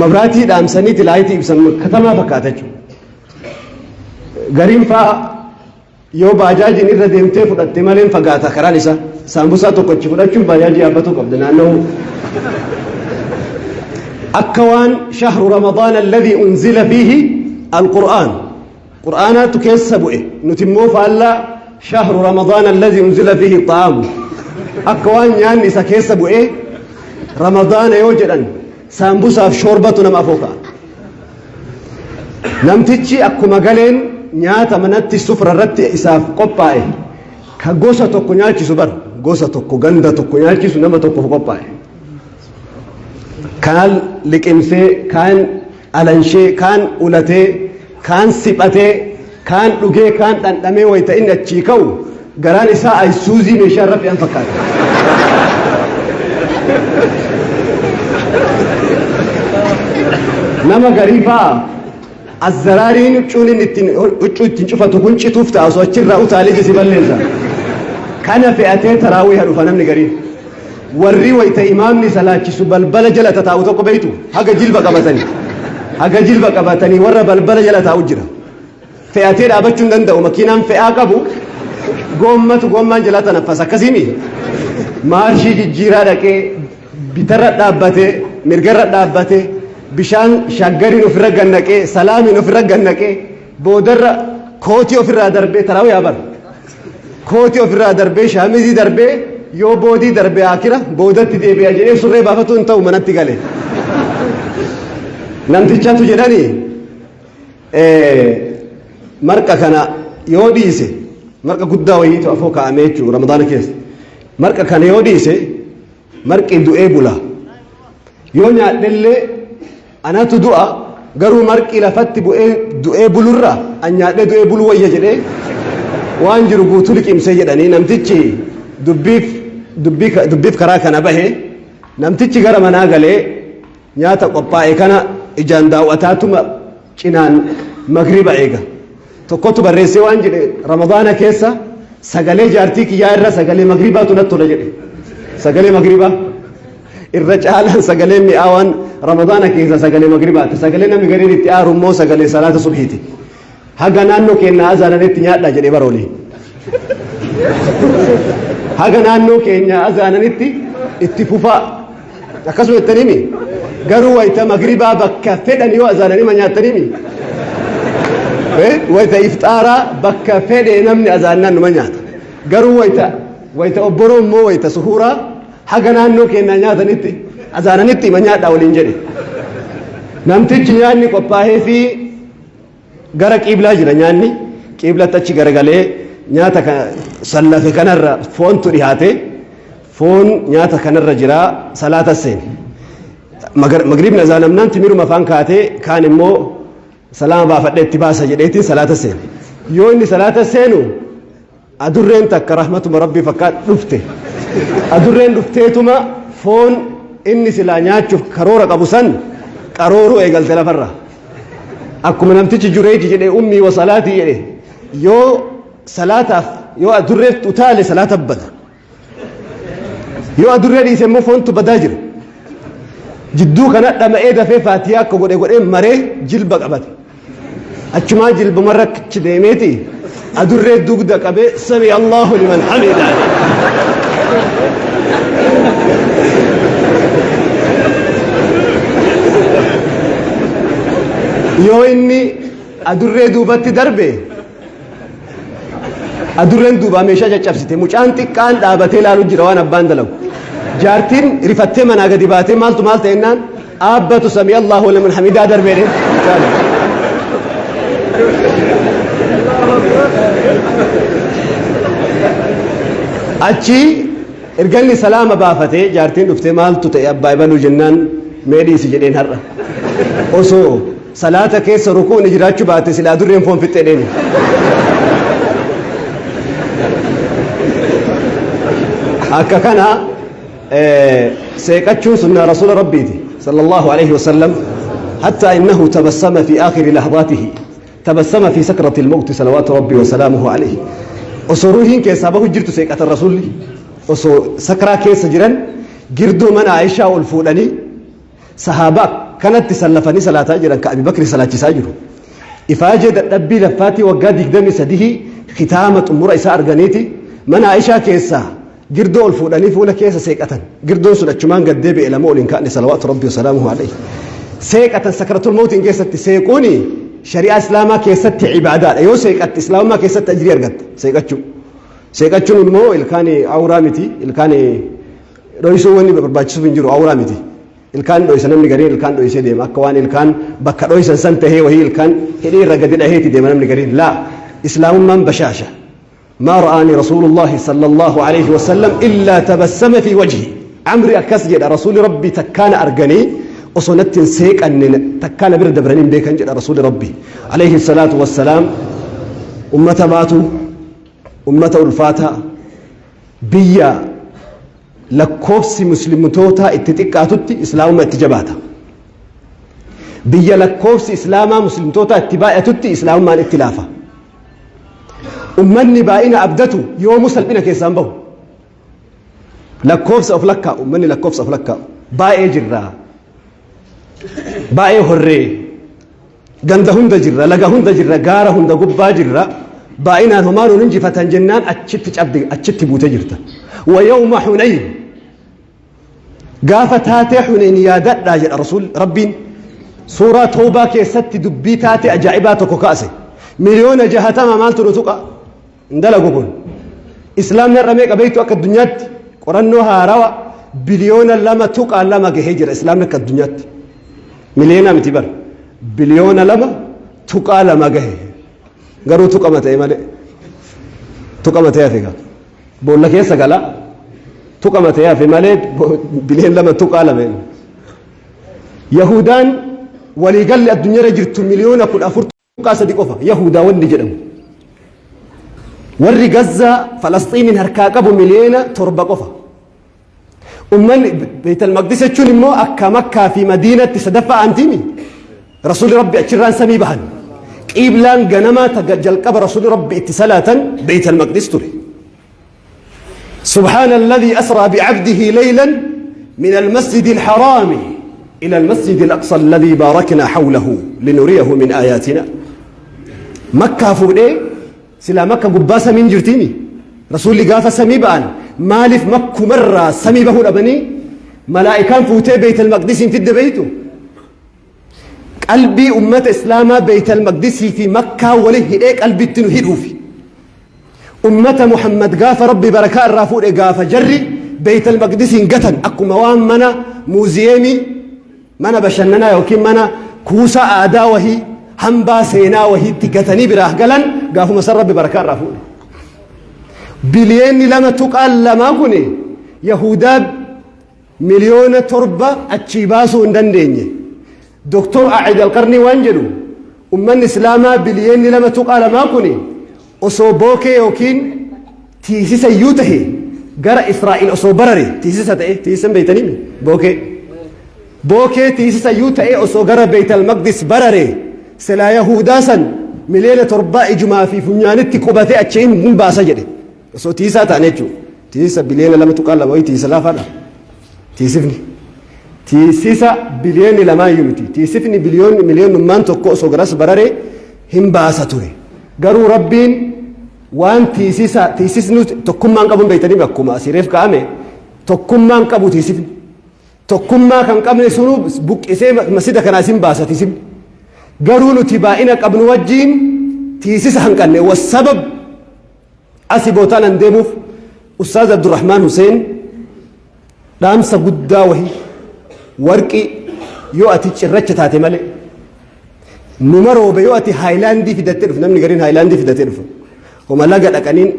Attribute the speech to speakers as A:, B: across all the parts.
A: Mabraatii dhaamsaniiti laayitii ibsan katamaa fakkaata jechuudha. Gariin faa yoo baajaajiin irra deemtee fudhatte malee fagaata karaan isaa. Saambusaa tokkochi fudhachuun baajaajii yaabbatuu qabda naanna'uu. Akka waan shahru Ramadaana alladhii unzila fiihi alqur'aan. Qur'aanaatu keessa bu'e. Nuti immoo faallaa shahru Ramadaana alladhii unzila fiihi xa'aamu. Akka waan nyaanni isa keessa bu'ee Ramadaana yoo jedhan saambusaaf shoorbatu nama afoo ka'a. Namtichi akkuma galeen nyaata manatti sufra irratti isaaf qophaa'e ka gosa tokko nyaachisu bar gosa tokko ganda tokko nyaachisu nama tokkoof qophaa'e. Kaan liqimsee, kaan alanshee, kaan ulatee, kaan siphatee, kaan dhugee, kaan dhandhamee wayita inni achii ka'u garaan isaa aysuuzii meeshaa irra fe'an fakkaata. Nama garii fa'aa azzaraariin huccuun inni ittiin huccuu ittiin cufatu kun cituuf ta'a osoo achirraa utaalee jisi balleessa. Kana fe'atee taraawii dhufa namni gariin. Warri wayita imaamni salaachisu balbala jala tataa'u tokko beektu haga jilba qabatanii haga jilba qabatanii warra balbala jala taa'u jira. Fe'atee dhaabachuu hin danda'u makiinaan fe'aa qabu goommatu goommaan jalaa tanaffas akkasiimi. Maarshii jijjiiraa dhaqee bitarra dhaabbatee mirgarra dhaabbatee bishaan shaggariin ofirra gannaqee salaamiin ofirra gannaqee boodarra kootii ofirraa darbee taraawii haa bara. Kootii ofirraa darbee shaamizii darbee yoo boodii darbee akira boodatti deebi'a jedhee surree baafatu hin ta'u manatti gale. Namtichatu jedhanii marqa kana yoo dhiise marqa guddaa wayiitu afoo kaa'amee jechuudha ramadaana keessa. Marqa kana yoo dhiise marqi du'ee bula. Yoo nyaadhellee anatu du'a garuu marqi lafatti bu'ee du'ee bulurra an nyaadhee du'ee buluu wayya jedhee waan jiru guutuu liqimsee jedhanii namtichi dubbiif dubbiif karaa kana bahe namtichi gara manaa galee nyaata qophaa'e kana ijaan daawwataatuma cinaan magriba eega. Tokkotu barreessee waan jedhe Ramadaana keessa sagalee jaartii kiyyaa irra sagalee magribaatu natti tola jedhe. Sagalee magribaa. Irra caalaan sagalee mi'aawaan Ramadaana keessa sagalee magribaati. Sagalee namni gariin itti aaru immoo sagalee salaata subhiiti. Haga naannoo keenya azaananitti nyaadha jedhee baroolii. Haga naannoo keenya azaananitti itti fufaa. Akkasuma jettaniimi garuu wayita magribaa bakka fedhan yoo azaananii ma nyaattaniimi. Wayita ifxaaraa bakka fedhe namni azaannaan numa nyaata. Garuu wayita wayita obboroo immoo wayita suhuuraa haga naannoo keenyaa nyaatanitti azaananitti ma nyaadhaa waliin jedhe. Namtichi nyaanni qophaa'ee fi gara qiiblaa jira nyaanni qiiblatti achi garagalee nyaata sallafe kanarra foontu dhihaate foon nyaata kanarra jira salaata seene. Magriibni azaanamnaan timiruma afaan kaatee kaan immoo salaama baafadhee itti baasa jedheetiin salaata seene. Yoo inni salaata seenu adurreen takka rahmatuma rabbii fakkaat dhufte. Adurreen dhufteetuma foon inni silaa nyaachuuf karoora qabu san qarooruu eegalte lafarra. Akkuma namtichi Jureeji jedhe ummii wa salaatii jedhe yoo salaataaf yoo adurreef utaale salaata bada. Yoo adurree dhiise immoo foontu badaa jira. Jidduu kana dhama'ee dafee faatiyaa akka godhe godhee maree jilba qabate. Achumaa jilbumarra achi deemeeti adurree dugda qabee sami Allahu liman hamidaa. Yoo inni adurree duubatti darbe adurreen duubaa meeshaa caccabsite mucaan xiqqaan dhaabatee ilaalu jira waan abbaan dalagu. Jaartiin rifattee manaa gadi baatee maaltu maal ta'ennaan aabbatu sami Allahu liman hamidaa darbeedhe. Achi erga inni salaama baafatee jaartiin dhuftee maaltu ta'e abbaa ibaluu jennaan mee dhiisi jedheen har'a. Osoo salaata keessa rukuun jiraachuu baate silaa adurreen foon fixxee deemi. Akka kana seeqachuun sunnaa rasuula rabbiiti sallallahu alaihi wasallam hatta innahu tabassama fi aakhiri lahdaatihi tabassama fi sakrati almawti salawaatu rabbii wasalaamuhu alaihi osoo ruuhiin keessaa bahu jirtu seeqatan rasuulli osoo sakraa keessa jiran girdoo mana Aishaa ol fuudhanii Sahaabaa akkanatti sallafanii salaataa jiran ka Abi Bakri salaachisaa jiru. Ifaajee dadhabbii laffaatii waggaa 23 kitaama xumura isaa arganiiti mana Aishaa keessaa girdoo ol fuudhanii fuula keessa seeqatan. Girdoon sun achumaan gad deebi'e, lama ol hin kaa'ne, salawaatu rabbi wasalaamuhu alayhi. Seeqatan sakaratul mawtiin keessatti. Seequuni shari'aa islaamaa keessatti ibaadaadha. Yoo seeqatte islaamummaa keessatti ajrii argatta seeqachuu. Seeqachuun immoo ilkaan awuraa miti, ilkaan dho'isuu wanni barbaachisuuf hin jiru, awuraa miti. Ilkaan dho'isa namni gariin, ilkaan dho'isee deema akka waan ilkaan bakka dho'isan san tahee wahii, ilkaan hidhii irra gadi dhaheeti deema namni gariin. Laa, islaamummaan bashaasha. ما رآني رسول الله صلى الله عليه وسلم إلا تبسم في وجهي. عمري أكس جد رسول ربي تكان أرجني وصنت سيك أن تكان برد برنين بيكن جد رسول ربي عليه الصلاة والسلام. أمة باتو، أمة الفاتا، بيا lakkoofsi muslimtoota itti xiqqaatutti islaamummaa itti jabaata. Biyya lakkoofsi islaamaa muslimtoota itti baay'atutti islaamummaan itti laafa. Ummanni baay'ina abdatu yoomuu salphina keessaan bahu. Lakkoofsa of lakkaa'u, ummanni lakkoofsa of lakkaa'u. Baay'ee jirra. Baay'ee horree. Ganda hunda jirra, laga hunda jirra, gaara hunda gubbaa jirra. Baay'inaan homaa nuun injifatan jennaan achitti cabdi, achitti buutee jirta. ويوم حنين, gaafa taatee Xuneyn yaadadhaa jedha Rasuul Rabbiin. Suuraa Toobaa keessatti dubbii taatee ajaa'ibaa tokko kaase. 60,000,000 maaltu nu tuqa? Hin dalagu kun. Islaamni har'a meeqa beektu akka addunyaatti? Qorannoo haarawa 2.2 biliyoona gahee jira islaamni akka addunyaatti. Miliyoona miti bara. 2.2 biliyoona gahe. Garuu tuqama ta'e malee. Tuqama ta'e hafe gaa. Boolla keessa gala. Tuqama ta'e hafe malee 2.2 biliyoona. Yahudaan waliigalli addunyaarra jirtu 14.3 miliyoona qofa Yahudaa wanni jedhamu. Warri Gazzaa Falasxiiniin harkaa qabu 7 miliyoona qofa. Ummanni Beetal Maqdis jechuun immoo akka Makkaa fi Madiinatti sadaffaa aantiimi. Rasuulli Rabbi achirraan samii bahan. Qiiblaan ganamaa jalqaba Rasuulli Rabbi itti salaatan Beetal Maqdis ture. سبحان الذي أسرى بعبده ليلا من المسجد الحرام إلى المسجد الأقصى الذي باركنا حوله لنريه من آياتنا. مكة فودي سلا مكة قبا سمين جرتيني رسول قافة سمي بان مالف مكة مرة سمي به الأبني ملائكان فوتي بيت المقدس في بيته. قلبي أمة إسلاما بيت المقدس في مكة وله هيك قلبي تنهدو في أمة محمد. قاف ربي بركة الرافور قاف جري بيت المقدس قتن أكو موان منا museum mana bashannanaa yookiin mana kuusaa aadaa wahii, hambaa seenaa wahiitti gatanii biraa galan. Gaafuma san Rabbi barakaa irraa fuudhe. 2.2 biliyoona kun Yahudaa 7 miliyoona achii baasuu hin dandeenye. Doktor Aacid Alqarnii waan jedhu, ummanni islaamaa 2.2 biliyoonni kun osoo bookee yookiin tiisisa iyyuu tahe gara Israa'el osoo barare, tiisisa ta'e, tiisisa beeytanii bookee, bookee tiisisa iyyuu ta'e osoo gara Beeytal Maqdis barare, silaa Yahudaa san 7 miliyoona ijumaa fi funyaanitti qubatee achiin hin baasa jedhe, osoo tiisaa ta'an jechuudha. Tiisisa 2.2 biliyoona wayii tiisa laafaadha. Tiisifni tiisisa 2 biliyoonni iyyuu miti. Tiisifni biliyoonni miliyoonummaan tokko osoo garas barare hin baasa ture. Garuu Rabbiin waan tiisisa, tiisisni tokkummaan qabuun beeytanii akkuma asireef ka'ame tokkummaan qabu. Tiisifni tokkummaa kan qabne sunuu buqqisee masjida kanaa isin baasa tiisifni. Garuu nuti baay'ina qabnu wajjiin tiisisa hanqanne. Wassabab asi bootaan an deemuuf, Ustaaz Abdurrahmaan Huseen dhaamsa guddaa wahii, warqi yoo ati cirracha taate malee numa roobe. Yoo ati haayilaandii fidattee dhufu, namni gariin haayilaandii fidatee dhufu, homa laga dhaqaniin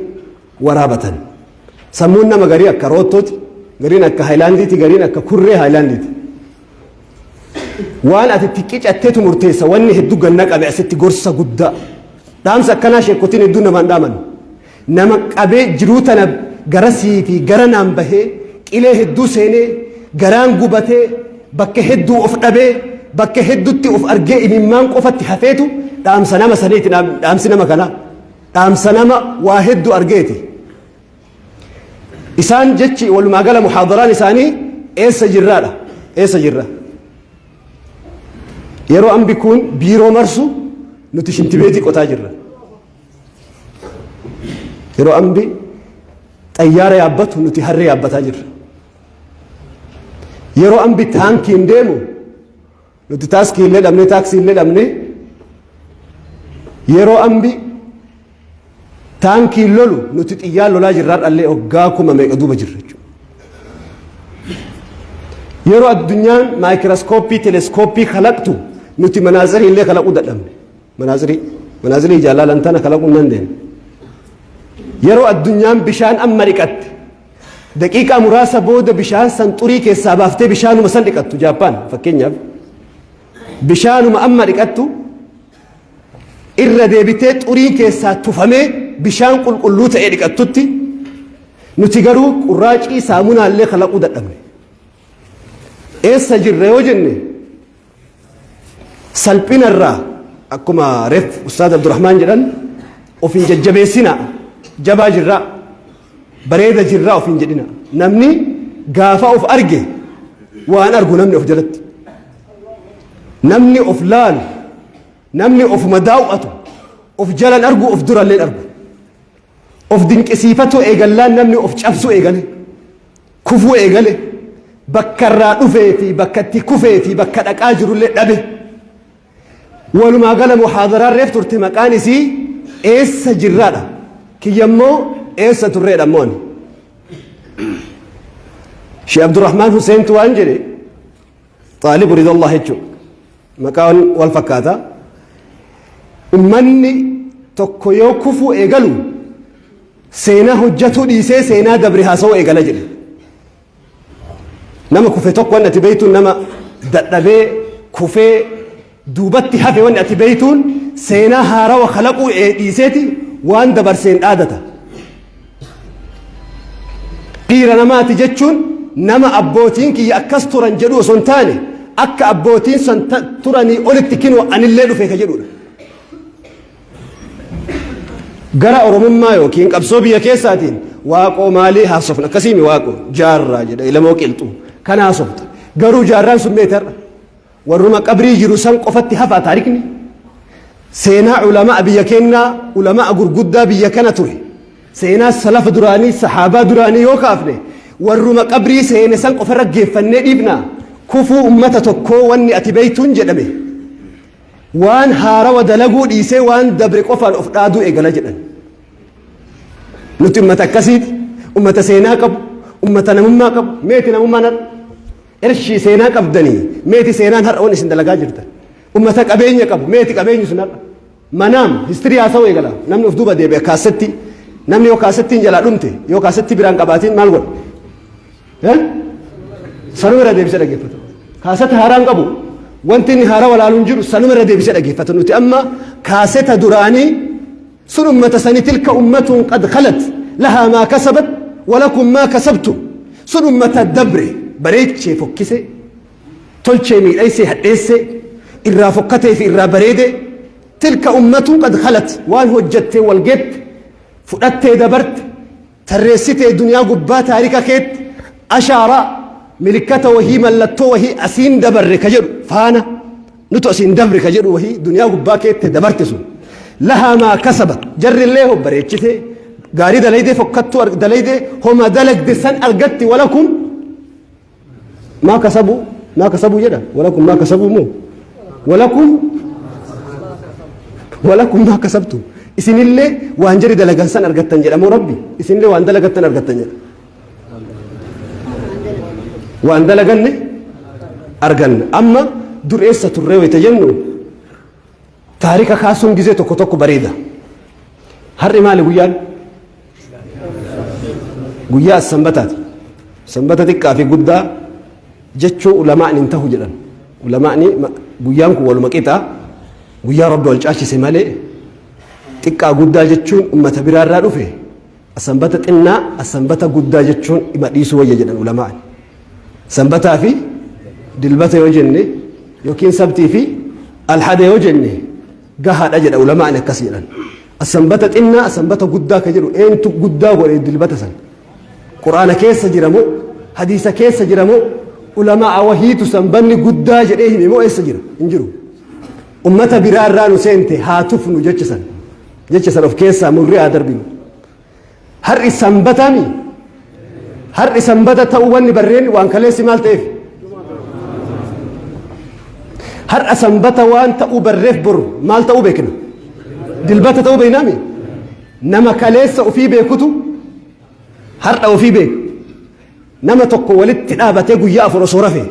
A: waraabatan. Sammuun nama garii akka roottooti, gariin akka haayilaandiiti, gariin akka kurree haayilaandiiti. Waan ati itti qicatteetu murteessa. Wanni hedduu ganna qabe asitti gorsa guddaa, dhaamsa akkanaa sheekotiin hedduu namaan dhaaman. Nama qabee jiruu tana garasii fi gara naan bahee, qilee hedduu seenee, garaan gubatee, bakka hedduu of dhabee, bakka hedduutti of argee, imimmaan qofatti hafeetu dhaamsa nama saniiti. Dhaamsi nama kanaa dhaamsa nama waa hedduu argeeti. Isaan jechi walumaa gala muhaadaraan isaanii eessa jirraadha, eessa jirra. Yeroo ambi kun biiroo marsu nuti shintibeetii qotaa jirra. Yeroo ambi xayyaara yaabbatu nuti harree yaabbataa jirra. Yeroo ambi taankiin deemu nuti taaskii illee dhabne, taaksii illee dhabne. Yeroo ambi taankiin lolu nuti xiyyaan lolaa jirra, dhallee waggaa kuma meeqa duuba jirra jechuudha. Yeroo addunyaan maayikirooskooppii, teleeskooppii kalaqtu nuti manaazirii illee kalaquu dadhabne. Manaazirii jaallalan tana kalaquu hin dandeenye. Yeroo addunyaan bishaan amma dhiqatte, daqiiqaa muraasa booda bishaan san xurii keessaa baaftee bishaanuma san dhiqattu, Jaappaan fakkeenyaaf, bishaanuma amma dhiqattu irra deebitee xuriin keessaa tufamee bishaan qulqulluu ta'e dhiqattutti, nuti garuu qurraacii saamunaallee kalaquu dadhabne. Eessa jirra yoo jenne, salphinarraa akkuma reef Ustaaz Abdurrahmaan jedhan, of hin jajjabeessina, jabaa jirraa, bareeda jirraa of hin jedhina. Namni gaafa of arge waan argu, namni of jalatti, namni of laalu, namni ofuma daaw'atu of jalan argu, of durallee argu. Of dinqisiifatu eegallaan namni of cabsuu eegale, kufuu eegale, bakka irraa dhufee fi bakka itti kufee fi bakka dhaqaa jirullee dhabe. Walumaa gala muhaadaraan reef turte maqaan isii eessa jirraadha. Kiyyammoo eessa turreedha ammoo ani. Shee Abdurrahmaan Huseentu waan jedhe, Xaalibu Ridallah jechuudha. Maqaan wal fakkaata. Ummanni tokko yoo kufuu eegalu seenaa hojjetuu dhiisee seenaa dabre haasawuu eegala jedhe. Nama kufe tokko wanni ati beektuun, nama dadhabee kufee duubatti hafe wanni ati beektuun, seenaa haarawa kalaquu dhiiseeti waan dabarseen dhaadata. Dhiira namaati jechuun nama abbootiin kiyya akkas turan jedhu osoo hin taane, akka abbootiin san turanii olitti kinoo anillee dhufe ka jedhudha. Gara Oromummaa yookiin qabsoo biyya keessaatiin Waaqoo maalii haasofna? Akkasiimi, Waaqoo jaarraa jedha, ilamoo qilxu kana haasofta. Garuu jaarraan sun meetarra warruma qabrii jiru san qofatti hafaa taarikni. Seenaa ulamaa biyya kennaa, ulamaa gurguddaa biyya kana ture, seenaa salafa duraanii, sahaabaa duraanii yoo kaafne, warruma qabrii seene san qofarra geeffannee dhiibna. Kufuu ummata tokkoo wanni ati beeytuun jedhame, waan haarawa dalaguu dhiisee waan dabre qofaan of dhaaduu eegala jedhan. Nuti ummata akkasiiti, ummata seenaa qabu, ummata namummaa qabu. Meeti namummaan har'a? Ershii seenaa qabdanii, meeti seenaan har'a waan isin dalagaa jirtan? Ummata qabeenya qabu, meeti qabeenyi sun har'a? Manaam history haasa'uu eegala. Namni of duuba deebi'a kaasetti. Namni yoo kaasettiin jalaa dhumte, yoo kaasetti biraan qabaatiin maal godha? Sanuma irra deebisee dhaggeeffata. Kaasetta haaraan qabu, wanti inni haaraa walaaluun jiru sanuma irra deebisee dhaggeeffata. Nuti amma kaaseta duraanii sun ummata sani, تلك أمة قد خلت لها ما كسبت ولكم ما كسبتم. Sun ummata dabre bareechee, fokkise, tolchee, miidhaysee, hadheessee, irraa fokkatee fi irraa bareede. تلك أمة قد خلت waan hojjattee walgeette fudhattee dabarte, tarreessitee duniyaa gubbaa taarika keetti ashaaraa, milikkata wahii, mallattoo wahii asiin dabarre ka jedhu, faana nutu asiin dabre ka jedhu wahii duniyaa gubbaa keette dabarte. Sun لها ما كسبت. Jarrillee ho bareechite, gaarii dalaydee, fokkattuu dalaydee, homa dalagde san argatti. ولكم ما كسبوا ما كسبوا jedha. ولكم ما كسبوا moo ولكم ما كسبتم? Isinillee waan jari dalagan san argattan jedhamoo Rabbi isinillee waan dalagattan argattan jedha? Waan dalaganne arganna. Amma dur eessa turree wayita jennu, taarika kaasuun gizee tokko tokko bareeda. Har'i maali guyyaan? Guyyaa sanbataati. Sanbata xiqqaa fi guddaa jechuu ulamaa'ni hin tahu jedhan. Ulamaa'ni guyyaan kun waluma qixa, guyyaa Rabbi wal caalchise malee, xiqqaa guddaa jechuun ummata biraarraa dhufe. Sanbata xinnaa, sanbata guddaa jechuun dhima dhiisuu wayya jedhan ulamaa'ni. Sanbataa fi dilbata yoo jenne yookiin sabtii fi alhada yoo jenne gahaadha jedha ulamaa'ni, akkas jedhan. Sanbata xinnaa, sanbata guddaa ka jedhu eentu guddaa godhe dilbata san? Quraana keessa jira moo, hadiisa keessa jira moo, ulamaa wahiitu sanbanni guddaa jedhee hime moo, eessa jira? Hin jiru. Ummata biraa irraa nu seente haa tufnu jecha san. Jecha san of keessaa murree haa darbinu. Har'i sanbatami. Har'i sanbata ta'uu wanni barreen waan kaleessi maal ta'eef? Har'a sanbata waan ta'uu barreef boru maal ta'uu beekna? Dilbata ta'uu beeknaami? Nama kaleessa ofii beekutu har'a ofii beeka. Nama tokko walitti dhaabatee guyyaa 4 osoo rafe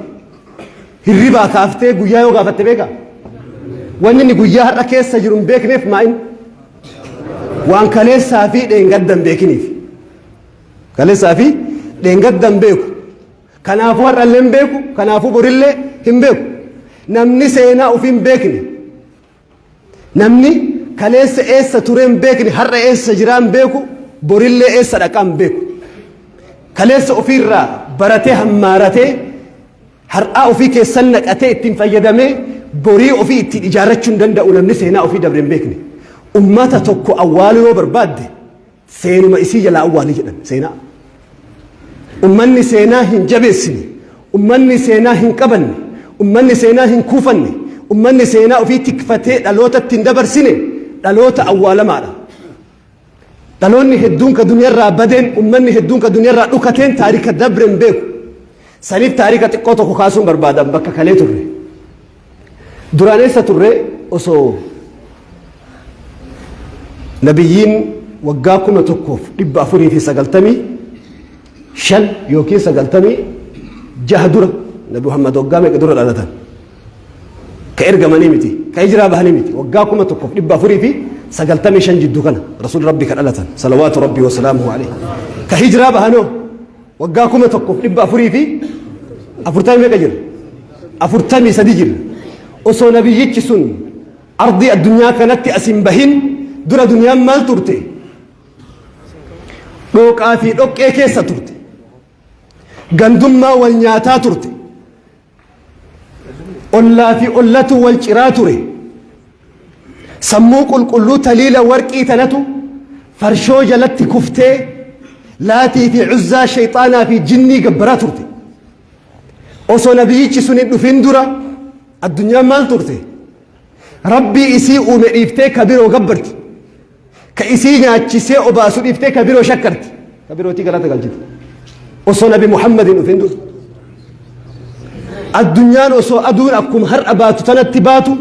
A: hirribaa kaaftee guyyaa yoo gaafatte beeka? Wanni inni guyyaa har'a keessa jiru hin beekneef maa'in? Waan kaleessaa fi dheengadda hin beekiniif. Kaleessaa fi dheengadda hin beeku. Kanaafuu har'allee hin beeku, kanaafuu borillee hin beeku. Namni seenaa ofii hin beekne, namni kaleessa eessa ture hin beekne, har'a eessa jiraa hin beeku, borillee eessa dhaqaa hin beeku. Kaleessa ofiirraa baratee hammaaratee har'aa ofii keessan naqatee ittiin fayyadamee borii ofii ittiin ijaarrachuu hin danda'u namni seenaa ofii dabre hin beekne. Ummata tokko awwaaluu yoo barbaadde seenuma isii jalaa awwaali jedhan seenaa. Ummanni seenaa hin jabeessine, ummanni seenaa hin qabanne, ummanni seenaa hin kuufanne, ummanni seenaa ofii tikfatee dhalootatti hin dabarsine dhaloota awwaalamaadha. Dhaloonni hedduun ka duniyarraa badeen, ummanni hedduun ka duniyarraa dhukateen taarika dabre hin beeku. Saniif taarika xiqqoo tokko kaasuun barbaadan bakka kalee turre. Duraan eessa turre? Osoo nabiyyiin waggaa 1495 yookiin 96 dura, Nabi Muhammad waggaa meeqa dura dhalatan? Ka ergamanii miti, ka hijiraa bahanii miti. Waggaa 1495 jidduu kana Rasuul Rabbi ka dhalatan, salawaatu Rabbi wasalaamuhu alayhi. Ka hijiraa bahanoo waggaa 1440 meeqa jira? 43 jira. Osoo nabiyyichi sun ardii addunyaa kanatti as hin bahin dura duniyaan maal turte? Dhooqaa fi dhoqqee keessa turte. Gandummaa wal nyaataa turte. Ollaa fi ollatu wal ciraa ture. Sammuu qulqulluu taliila warqii tanatu farshoo jalatti kuftee Laatii fi Cuzzaa, shayxaanaa fi jinnii gabbaraa turte. Osoo nabiyyichi sun hin dhufin dura addunyaan maal turte? Rabbii isii uume dhiiftee ka biroo gabbarti. Ka isii nyaachisee obaasu dhiiftee ka biroo shakkarti. Ka birootii galata galchiti. Osoo Nabi Muhammad hin dhufin dura. Addunyaan osoo aduun akkuma har'a baatu tanatti baatu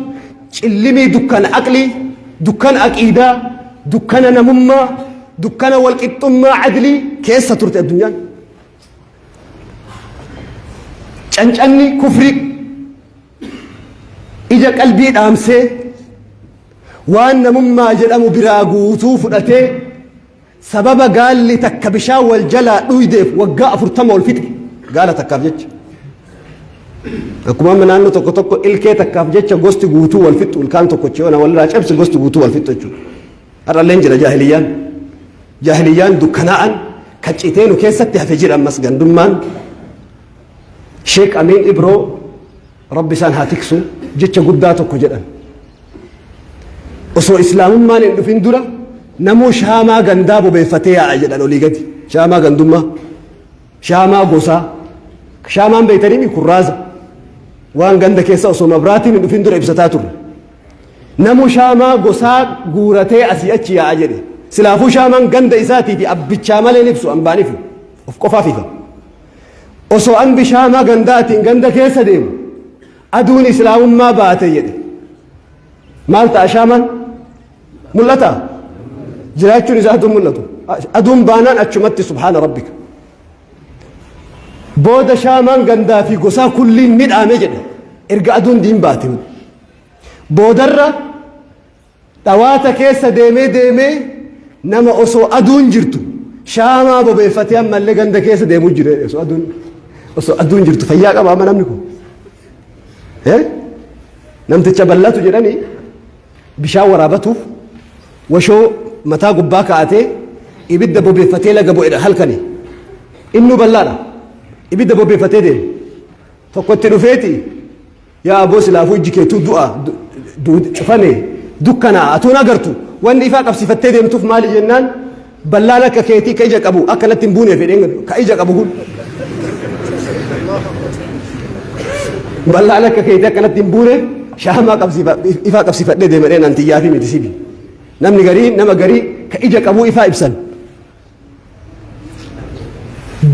A: cillimii dukkana aqlii, dukkana aqiidaa, dukkana namummaa, dukkana walqixxummaa adlii keessa turte addunyaan. Cancanni kufrii ija qalbii dhaamsee waan namummaa jedhamu biraa guutuu fudhatee sababa gaalli takka bishaan wal jalaa dhuydeef waggaa 40 ol fixe gaala takkaaf jecha. Akkuma amma naannoo tokko tokko ilkee takkaaf jecha gosti guutuu wal fixxu, ilkaan tokkochi yoo walirraa cabse gosti guutuu wal fixxu jechuudha. Har'allee jira jaahiliyyaan. Jaahiliyyaan dukkanaa'an kan citee nu keessatti hafe jira ammas gandummaan. Sheek Amiin Ibroo, Rabbi isaan haa tiksu, jecha guddaa tokko jedhan. Osoo islaamummaan hin dhufin dura namuu shaamaa gandaa bobeeffatee yaa'a jedhan olii gadi. Shaamaa gandummaa, shaamaa gosaa. Shaamaan beektanii kurraaza. Waan ganda keessa osoo mabraatiin hin dhufin dura ibsataa turre. Namuu shaamaa gosaa guuratee asii achi yaa'a jedhe. Silaafuu shaamaan ganda isaatii fi abbichaa malee hin ibsu, ambaan ifu. Of qofaaf ifa. Osoo ambi shaamaa gandaatiin ganda keessa deemu aduun islaamummaa baate jedhe. Maal ta'a shaamaan? Mul'ata? Jiraachuun isaa aduun mul'atu. Aduun baanaan achumatti subhaana rabbika. Booda shaamaan gandaa fi gosaa kulliin ni dhaame jedhe. Erga aduun diin baate. Boodarra dhawaata keessa deemee deemee nama osoo aduun jirtu shaamaa bobeeffatee ammallee ganda keessa deemuu jira. Osoo aduun jirtu fayyaa qaba amma namni kun. Namticha bal'atu jedhanii bishaan waraabatuuf washoo mataa gubbaa kaa'atee ibidda bobeeffatee laga bu'edha halkani. Innuu bal'aadha. Ibidda bobeeffatee deema. Tokkotti dhufeeti, "Yaa aboo, silaafuu ijji keetuu du'a cufame, dukkanaa, atuun agartu, wanni ifaa qabsiifattee deemtuuf maali?" jennaan, "Bal'aan akka keetii ka ija qabu akka natti hin buuneef," jedheen. Ka ija qabu kun, bal'aan akka keetii akka natti hin buuneef. Shaamaa qabsiifa ifaa qabsiifadhee deemadhee naan tiyyaafi miti sibi. Namni garii nama garii ka ija qabuu ifaa ibsan.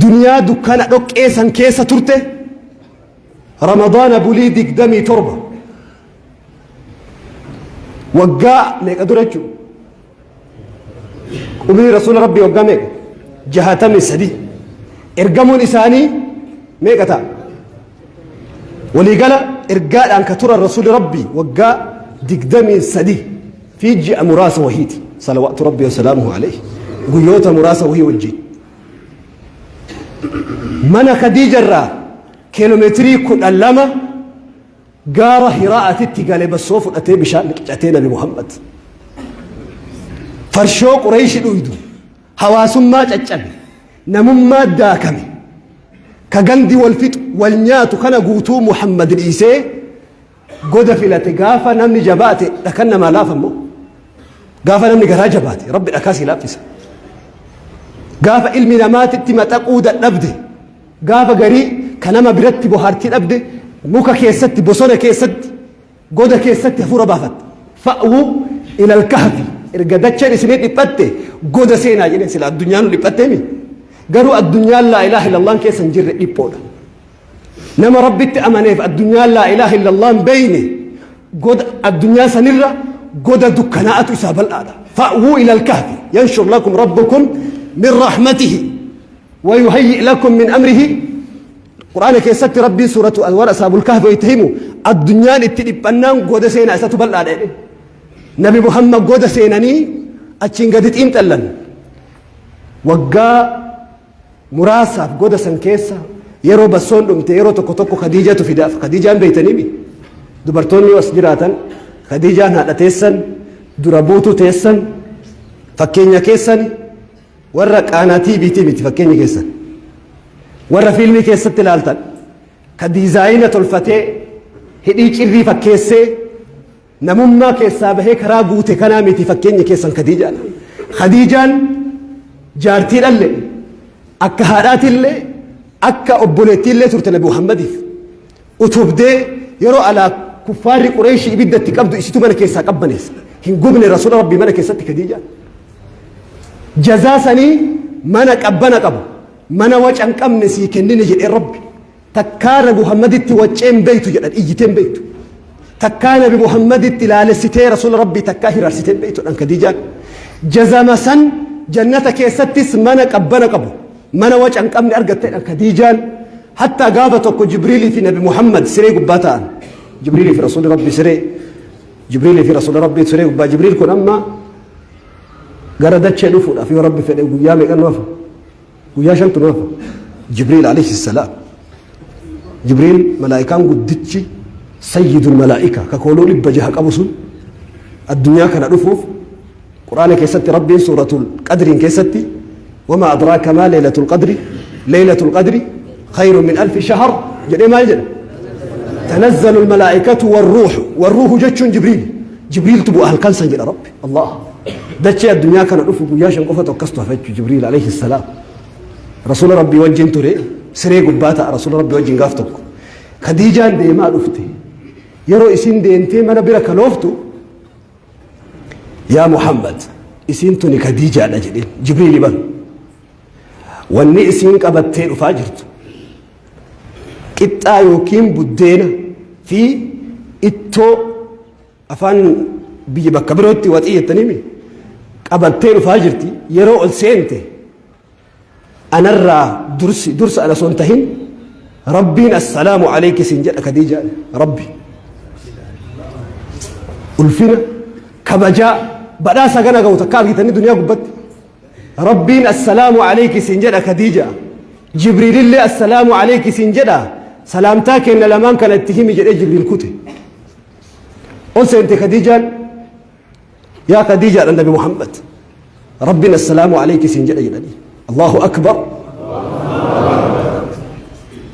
A: Duniyaa dukkana dhoqqee san keessa turte Ramadaana bulii 27 waggaa meeqa dura jechuudha. Umrii Rasuula Rabbii waggaa meeqa? 63. Ergamuun isaanii meeqa ta'a? Waliigala ergaadhaan ka turan Rasuulli Rabbii waggaa 23 fi ji'a muraasa wahiiti. Salawaatu Rabbii wasalaamuhu alayhi. Guyyoota muraasa wahii wajjin. Mana Khadiija irraa kiiloomeetirii 12 Gaara Hiraa'atitti gale bassoo fudhatee bishaan qicatee Nabi Muhammad. Farshoo Qureeyshi dhuydu, hawaasummaa caccabe, namummaa daakame, ka gandi wal fixu, wal nyaatu kana guutuu Muhammad dhiisee goda filate. Gaafa namni jabaate dhakan namaa laafa immoo. Gaafa namni garaa jabaate Rabbi dhakaa sii laaffisa. Gaafa ilmi namaatitti maxaquu dadhabde, Gaafa garii ka nama biratti bohaartii dhabde muka keessatti, bosona keessatti, goda keessatti hafuura baafatta. Fa'wu ilal kahfi erga dacheen isinii dhiphatte goda seenaa jedheen. Sila addunyaan nu dhiphatteemi. Garuu addunyaan laa ilaaha illallaan keessa hin jirre dhiphoodha. Nama Rabbitti amaneef addunyaan laa ilaaha illallaan beeyne goda addunyaa sanirra goda dukkanaa'atu isaa bal'aadha. Fa'wuu ilal kahfi yanshur lakum rabbukum min rahmatihi wayuhayyi' lakum min amrihi. Qur'aana keessatti Rabbiin suuratu warra Asaabul Kahfi wayita himu addunyaan itti dhiphannaan goda seenaa isatu bal'aadha jedhe. Nabi Muhammad goda seenanii achiin gadi xiinxallan. Waggaa muraasaaf goda san keessa yeroo bassoon dhumte yeroo tokko tokko Khadiijatu fidaaf. Khadiijaan beeytaniimi. Dubartoonni yoo as jiraatan Khadiijaan haadha teessan, dura buutuu teessan, fakkeenya keessan. Warra qaanaa TV ti miti fakkeenyi keessan. Warra fiilmii keessatti ilaaltan ka diizaayina tolfatee hidhii cirrii fakkeessee namummaa keessaa bahee karaa guute kanaa miti fakkeenyi keessan Khadiijaan. Khadiijaan jaartii dhalle, akka haadhaatillee akka obboleettiillee turte Nabi Muhammadiif. Utubdee yeroo alaa kuffaarri Qureeshii ibidda itti qabdu isitu mana keessaa qabbaneessa. Hin gubne Rasuula Rabbii mana keessatti Khadiijaan. Jazaa sanii mana qabbana qabu, mana waca hin qabne sii kennine jedhee Rabbi. Takkaa Nabi Muhammaditti waccee hin beeytu jedhan, iyyitee hin beeytu. Takkaa Nabi Muhammaditti laalessitee Rasuula Rabbii takkaa hiraarsitee hin beeytu jedhan Khadiijaan. Jazama san jannata keessattis mana qabbana qabu, mana waca hin qabne argatte jedhan Khadiijaan. Hattaa gaafa tokko Jibriilii fi Nabi Muhammad siree gubbaa taa'an. Jibriilii fi Rasuulli Rabbii siree Jibriilii fi Rasuula Rabbii siree gubbaa. Jibriil kun amma gara dachee dhufuudhaaf yoo Rabbi fedhe guyyaa meeqa nu hafa? Guyyaa shantu nu hafa. Jibriil alayhi salaam. Jibriil malaa'ikaan guddichi sayyidul malaa'ika ka kooluu 600 qabu sun addunyaa kana dhufuuf Qur'aana keessatti Rabbiin suuratul qadriin keessatti wamaa adraaka maa leeylatul qadri, leeylatul qadri khayrun min alfi shahr jedhee maal jedha? Tanazzalu almalaa'ikatu warruuhu. Warruuhu jechuun Jibriil. Jibriiltu bu'a halkan san jedha Rabbi. Allah dachee addunyaa kana dhufu guyyaa 5 qofatu akkas hafa jechuudha. Jibriil alayhi salaam Rasuula Rabbii wajjin ture, siree gubbaa ta'a Rasuula Rabbii wajjin. Gaaf tokko Khadiijaan deemaa dhufte. Yeroo isin deemtee mana bira kalooftu, "Yaa Muhammad, isiin tuni Khadiijaadha," jedheen Jibriili. "Ban wanni isiin qabattee dhufaa jirtu qixxaa yookiin buddeena fi ittoo, afaan biyya bakka birootti waxii jettaniimi, qabattee dhufaa jirti. Yeroo ol seente anarraa dursi, dursa ana osoo hin tahin Rabbiin assalaamu alayki siin jedha Khadiijaa." Rabbi ulfina kabajaa badhaasa gana ga'u takka argitanii duniyaa gubbatti? Rabbiin assalaamu alayki siin jedha Khadiija, Jibriilillee assalaamu alayki siin jedha, salaamtaa kenna lamaan kana itti himi jedhee Jibriil kute. Ol seente Khadiijaan. "Yaa Khadiijaadha Nabi Muhammad, Rabbiin assalaamu alayki siin jedha," jedhanii. Allahu akbar!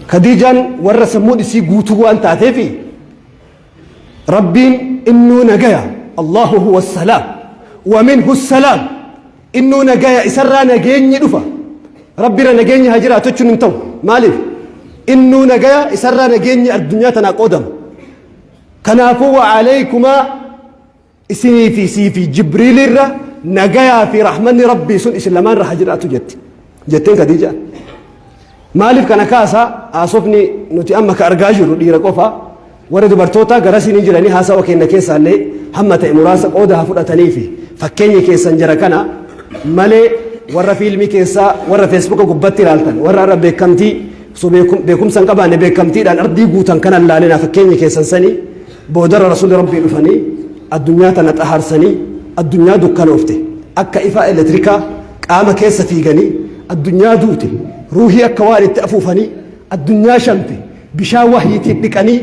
A: Khadiijaan warra sammuun isii guutuu waan taateefi Rabbiin innuu nagaya, Allahu huwa salaam wa minhu salaam, innuu nagaya, isarraa nageenyi dhufa. Rabbirra nageenyi haa jiraatu jechuun hin ta'u. Maaliif? Innuu nagaya, isarraa nageenyi addunyaa tanaa qoodama. Kanaafuu wa'aleeykumaa isinii fi sii fi Jibriilirra nagayaa fi rahmanni Rabbii sun isin lamaan irra haa jiraatu jetti. Jetteen Khadiijaan. Maaliif kana kaasa? Haasofni nuti amma ka argaa jirru dhiira qofa. Warri dubartootaa garasii ni jiranii, haasawa keenya keessaallee hamma ta'e muraasa qooda haa fudhatanii fi fakkeenyi keessan jara kana malee, warra fiilmii keessaa, warra Feesbuuka gubbatti ilaaltan, warra har'a beekamtii osoo beekumsa hin qabaanne beekamtiidhaan ardii guutan kana ilaalinaa. Fakkeenyi keessan sanii. Boodarra Rasuulli Rabbii dhufanii addunyaa tana xahaarsanii, addunyaa dukkanoofte akka ifaa elektirikaa qaama keessa fiiganii, addunyaa duute ruuhii akka waan itti afuufanii, addunyaa shamte bishaan wahyiitiin dhiqanii,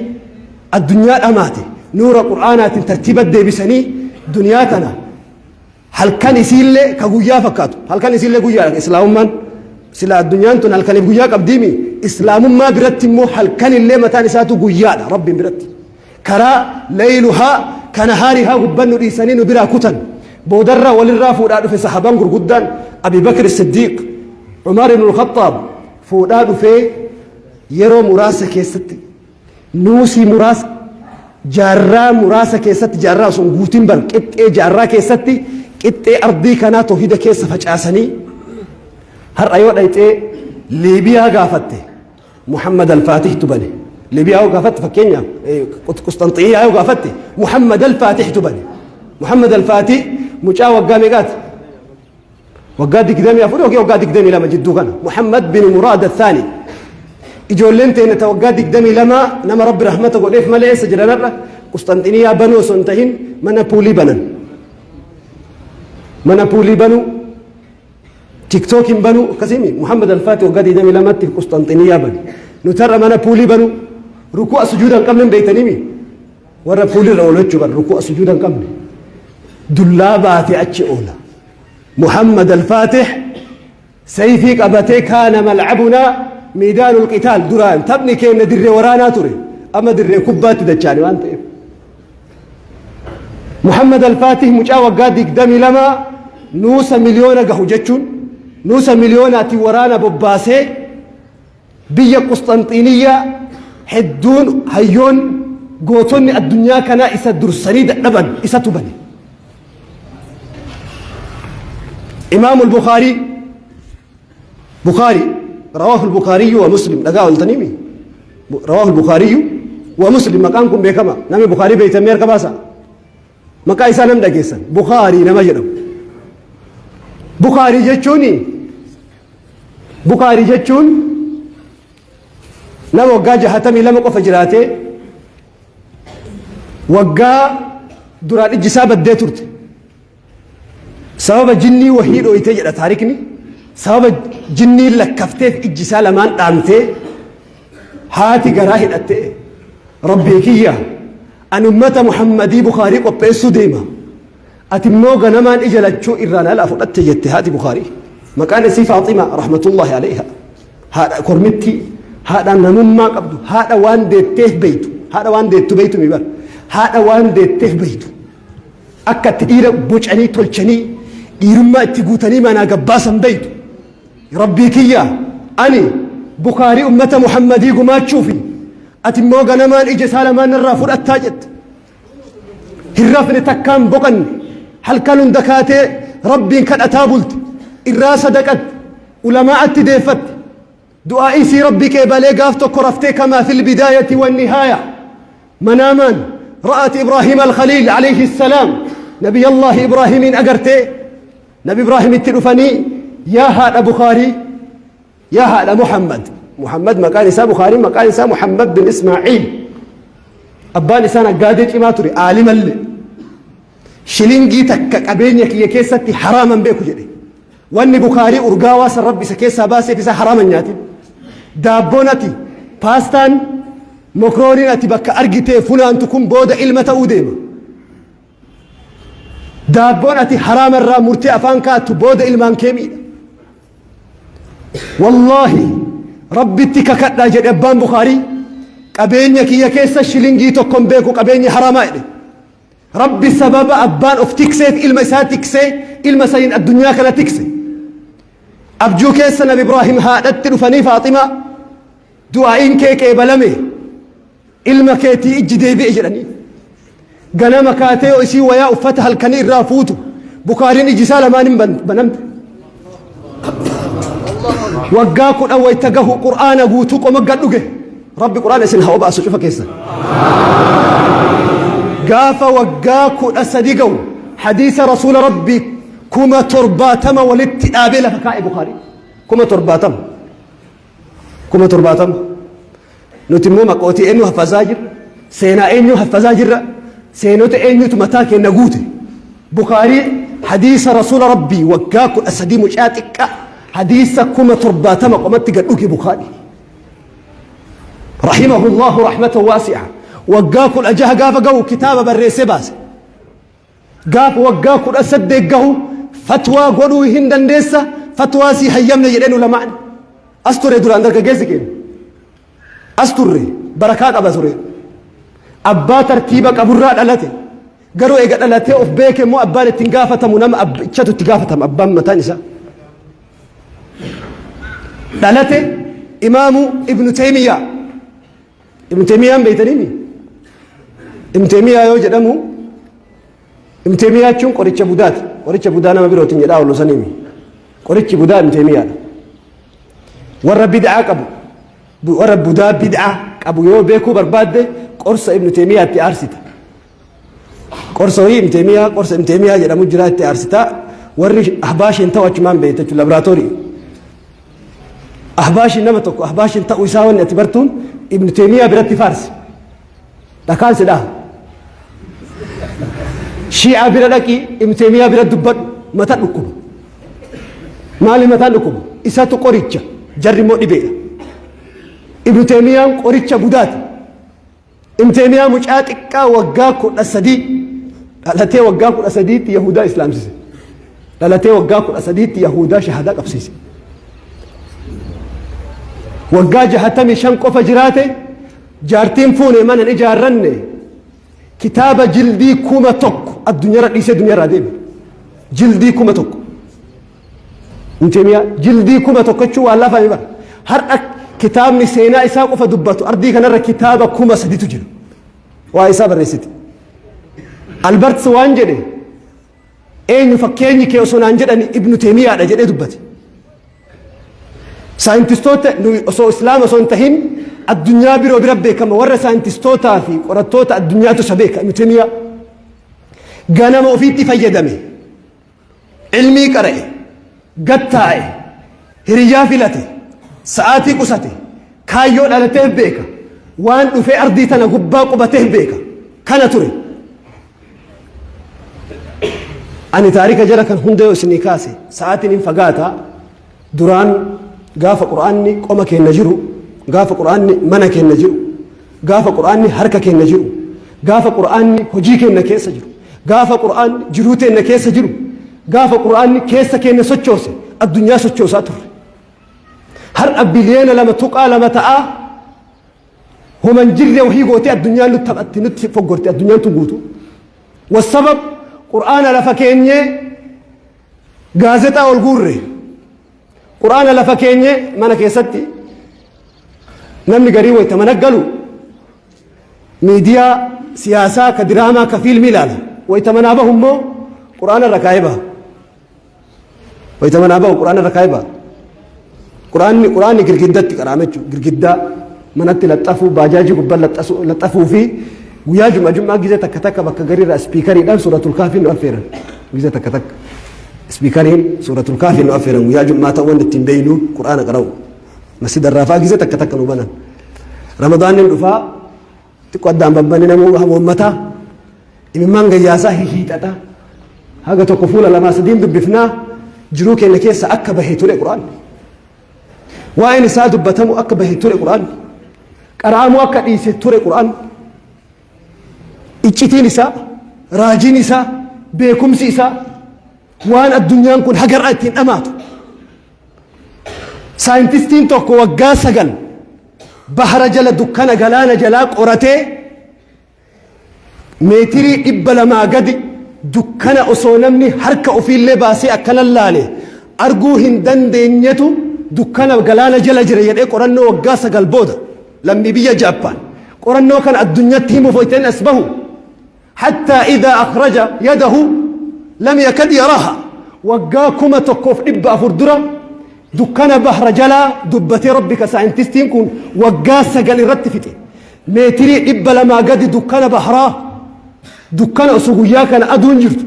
A: addunyaa dhamaate nuura Qur'aanaatiin tartiiba deebisanii, duniyaa tana halkan isiillee ka guyyaa fakkaatu, halkan isiillee guyyaadha. Islaamummaan sila addunyaan tun halkaniif guyyaa qabdiimi. Islaamummaa biratti immoo halkanillee mataan isaatu guyyaadha. Rabbiin biratti karaa layluhaa kanahaarihaa gubbannu dhiisanii nu biraa kutan. Boodarraa walirraa fuudhaa dhufe sahabaan gurguddaan, Abi Bakr Siddiiq, Umar ibn Khattaab fuudhaa dhufee, yeroo muraasa keessatti, nuusii muraasa, jaarraa muraasa keessatti, jaarraa sun guutiin bar qixxee jaarraa keessatti, qixxee ardii kanaa toohida keessa facaasanii, har'a yoo dhayxee Liibiyaa gaafatte, Muhammad al-Fatihtu bane. Liibiyaa yoo gaafatte, fakkeenyaaf Qusxanxiyaa yoo gaafatte, Muhammad al-Fatihtu bane. Muhammad al-Fatih mucaa waggaa meeqaati? Waggaa 24 yookiin waggaa 22 jidduu kana. Muhammad bin Muraad al-Thani. Ijoolleen teenya ta waggaa 22 nama Rabbi rahmata godheef malee eessa jiran har'a? Qusxanxiniyaa banuu osoo hin tahin mana puulii banan. Mana puulii banuu, Tiktookiin banuu akkasiimi. Muhammad al-Fatih waggaa 22tti Qusxanxiniyaa bane. Nuti har'a mana puulii banuu, ruku'a sujuuda hin qabne hin beektaniimi. Warra puulirra oolu jechuu bara ruku'a sujuuda hin qabne. Dullaa baatee achi oola. Muhammad al-Fatih sayfii qabatee, kaana malcabunaa miidaanul qitaal, duraan taphni keenya dirree waraanaa ture, amma dirree kubbaatti dachaane waan ta'eef. Muhammad al-Fatih mucaa waggaa 22 nuusa miliyoona gahu jechuun nuusa miliyoonaatti waraana bobbaasee, biyya Qusxanxiiniyyaa hedduun hayyoon gootonni addunyaa kanaa isa dursanii dadhaban isatu bane. Imaam al-Bukhaarii, Bukhaarii, rawaahu al-Bukhaariyyu wa Muslim, dhagaa ooltaniimi. Rawaahu al-Bukhaariyyu wa Muslim, maqaan kun beekama. Namni Bukhaarii beektan mee harka baasa. Maqaa isaa nam dhageessan. Bukhaarii nama jedhamu. Bukhaarii jechuun nama waggaa 62 qofa jiraatee, waggaa duraan ijji isaa baddee turte. Sababa jinnii wahii dhooytee jedha taarikni. Sababa jinnii lakkafteef ijji isaa lamaan dhaamtee, haati garaa hidhattee, "Rabbii kiyya, ani ummata Muhammadii Bukaarii qopheessuu deema. Ati immoo ganamaan ija lachuu irraan ala fudhatte," jette haati Bukaarii. Maqaan isii Faaxima rahmatullahi alayha. Haadha kormittii, haadha namummaa qabdu, haadha waan deetteef beeytu, haadha waan deettu beeytu mi bar. Haadha waan deetteef beeytu. Akka itti dhiira bocanii tolchanii, dhiirummaa itti guutanii manaa gabbaasan beeytu. "Rabbii kiyya, ani Bukaarii ummata Muhammadii gumaachuufi ati immoo ganamaan ija isaa lamaan irraa fudhattaa," jette. Hin rafne, takkaan boqanne, halkan hunda kaatee Rabbiin kadhataa bulte, irraa sadaqatte, ulamaa'atti deeffatte. Du'aa isii Rabbi qeebalee, gaaf tokko raftee, kamaa fil bidaayati wan nihaaya, manaamaan ra'at Ibraahim al-Khaliil alayhi salaam, Nabiy Allah Ibraahimiin agartee, Nabi Ibraahimitti dhufanii, "Yaa haadha Bukaarii, yaa haadha Muhammad," Muhammad maqaan isaa, Bukaarii maqaan isaa Muhammad bin Ismaa'iil, abbaan isaa naggaadee cimaa ture, aalimallee, "Shilingii takka qabeenya kiyya keessatti haraaman beeku," jedhe. Wanni Bukaarii urgaawaa san Rabbi isa keessaa baaseef isa haraaman nyaatin. Daabboon ati, paastaan, mokrooniin ati bakka argitee funaantu kun booda ilma ta'uu deema. Daabboon ati haraama irraa murtee afaan kaattu booda ilmaan kee miidha. "Wallaahi, Rabbitti kakadhaa," jedhe abbaan Bukaarii, "qabeenya kiyya keessa shilingii tokko hin beeku qabeenya haraamaa," jedhe. Rabbi sababa abbaan of tikseef ilma isaa tiksee, ilma saniin addunyaa kana tikse. Abjuu keessa Nabi Ibraahim haadhatti dhufanii, "Faaximaa, du'aa'iin kee qeebalame, ilma keetii ijji deebi'e," jedhanii. Ganama kaatee yoo isii wayaa uffata halkanii irraa fuutu, Bukaariin iji isaa lamaan hin banamte. Waggaa 10 wayta gahu Qur'aana guutuu qoma gad dhuge. Rabbi Qur'aana isin haa obaasu cufa keessan. Gaafa waggaa 13 gahu hadiisa Rasuula Rabbii 70,000 walitti dhaabee lafa kaa'e Bukaarii. 70,000. 70,000. Nuti immoo maqootii eenyu haffazaa jirra? Seenaa eenyu haffazaa jirra? Seenota eenyutu mataa keenya guute? Bukaarii hadiisa Rasuula Rabbii waggaa 13 mucaa xiqqaa hadiisa 70,000 qomatti gad dhuge Bukaarii. Rahimahullahu rahmatan waasi'a. Waggaa 16 gaafa gahu kitaaba barreessee baase. Gaafa waggaa 18 gahu fatwaa godhuu hin dandeessa, fatwaa sii hayyamne jedheen ulamaan. As ture duraan dargaggeessi keenya. As turre barakaa qaba ture. Abbaa tartiiba qaburraa dhalate. Garuu eega dhalatee of beeke immoo abbaan ittiin gaafatamu nama abbichatu itti gaafatama abbaan mataan isaa. Dhalate Imaamu Ibnu Teemiyyaa. Ibnu Teemiyyaan beeytaniimi? Ibnu Teemiyyaa yoo jedhamu, Ibnu Teemiyyaa jechuun qoricha budaati. Qoricha budaa nama birootiin jedhaa oolu saniimi. Qorichi budaa Ibnu Teemiyyaadha. Warra bid'aa qabu, warra budaa bid'aa qabu yoo beekuu barbaadde qorsa Ibnu Teemiyyaa itti aarsita. Qorsa wayii Ibnu Teemiyyaa, qorsa Ibnu Teemiyyaa jedhamu jira, itti aarsita. Warri ahbaashiin ta'u achumaan beekta jechuudha, laboraatoorii. Ahbaashiin nama tokko ahbaashiin ta'uu isaa wanni ati bartuun Ibnu Teemiyyaa biratti faarsi. Dhakaan si dhaha. Shii'aa bira dhaqii Ibnu Teemiyyaa bira dubbadhu, mata dhukkuba. Maali mataan dhukkuba? Isatu qoricha, jarri immoo dhibeedha. Ibnu Teemiyyaan qoricha budaati. Ibnu Teemiyyaa mucaa xiqqaa waggaa 13 dhalatee waggaa 13tti Yahudaa islaamsise. Dhalatee waggaa 13tti Yahudaa shahadaa qabsiise. Waggaa 65 qofa jiraate, jaartiin fuune, mana hin ijaarranne, kitaaba jildii 1000 addunyaarra dhiisee duniyaarraa deeme. Jildii 1000. Ibn Taymiyaa jildii 1000 jechuun waan lafaa bara. Har'a kitaabni seenaa isaa qofa dubbatu ardii kanarra kitaaba 3000tu jira. Waa isaa barreessite. Alberts waan jedhe, eenyu fakkeenyi kee osoo naan jedhani Ibnu Taymiyaadha jedhee dubbate. Saayintistoota nuyi osoo Islaama osoo hin tahin addunyaa biroo bira beekama, warra saayintistootaa fi qorattoota addunyaatu isa beeka. Ibnu Taymiyaa ganama ofiitti fayyadame, ilmii qara'e, gad taa'e, hiriyyaa filate, sa'aatii qusate, kaayyoo dhalateef beeka, waan dhufee ardii tana gubbaa qubateef beeka. Kana ture. Ani taarika jara kan hunda yoo isinii kaase sa'aatiin hin fagaata. Duraan gaafa Qur'aanni qoma keenya jiru, gaafa Qur'aanni mana keenya jiru, gaafa Qur'aanni harka keenya jiru, gaafa Qur'aanni hojii keenya keessa jiru, gaafa Qur'aanni jiruu teenya keessa jiru, gaafa Qur'aanni keessa keenya sochoose, addunyaa sochoosaa turre. Har'a biliyoona 2.2 ta'aa homan jirre wahii gootee addunyaan nutti taphatti, nutti foggorte addunyaan tun guutuu. Wassabab Qur'aana lafa keenyee gaazexaa ol guurre. Qur'aana lafa keenyee mana keessatti namni garii wayita mana galu miidiyaa siyaasaa ka diraamaa ka fiilmii ilaala. Wayita manaa bahu immoo Qur'aana irra kaa'ee baha. Wayita manaa bahu Qur'aana irra kaa'ee baha. Qur'aanni girgiddatti qaraame jechuudha. Girgiddaa manatti laxxafuu, baajaajii gubbaa laxxafuu fi guyyaa jum'a jum'aa gizee takka takka bakka gariirraa ispiikariidhaan suuratul kaafiin nu affeeran. Gizee takka takka ispiikariin suuratul kaafiin nu affeeran, guyyaa jum'aa ta'uu wanti ittiin beeynu Qur'aana qara'u. Masjida irraa fa'aa gizee takka takka nu banan. Ramadaanni dhufaa xiqqoo addaan babbanne, namuu hamoommataa imimmaan gayyaasaa hihiixata. Haga tokko fuula lamaa sadiin dubbifnaa, jiruu keenya keessa akka bahe ture Qur'aanni. Waa'een isaa dubbatamu akka bahe ture Qur'aanni. Qara'amuu akka dhiise ture Qur'aanni. Iccitiin isaa, raajiin isaa, beekumsi isaa waan addunyaan kun hagar'a ittiin dhamaatu. Saayintistiin tokko waggaa 9 bahara jala, dukkana galaana jalaa qoratee, meetirii 200 gadi dukkana osoo namni harka ofiillee baasee akkana laale arguu hin dandeenyetu dukkana galaana jala jira jedhee, qorannoo waggaa 9 booda lammii biyya Jaappaan qorannoo kana addunyatti himuuf hoyteen as bahu. Hattaa idaa akhraja yadahu lam yakad yaraaha. Waggaa 1400 dura dukkana bahra jalaa dubbatee Rabbi ka saayintistiin kun waggaa 9 irratti fixe. Meetirii 200 gadi dukkana bahraa, dukkana osoo guyyaa kana aduun jirtu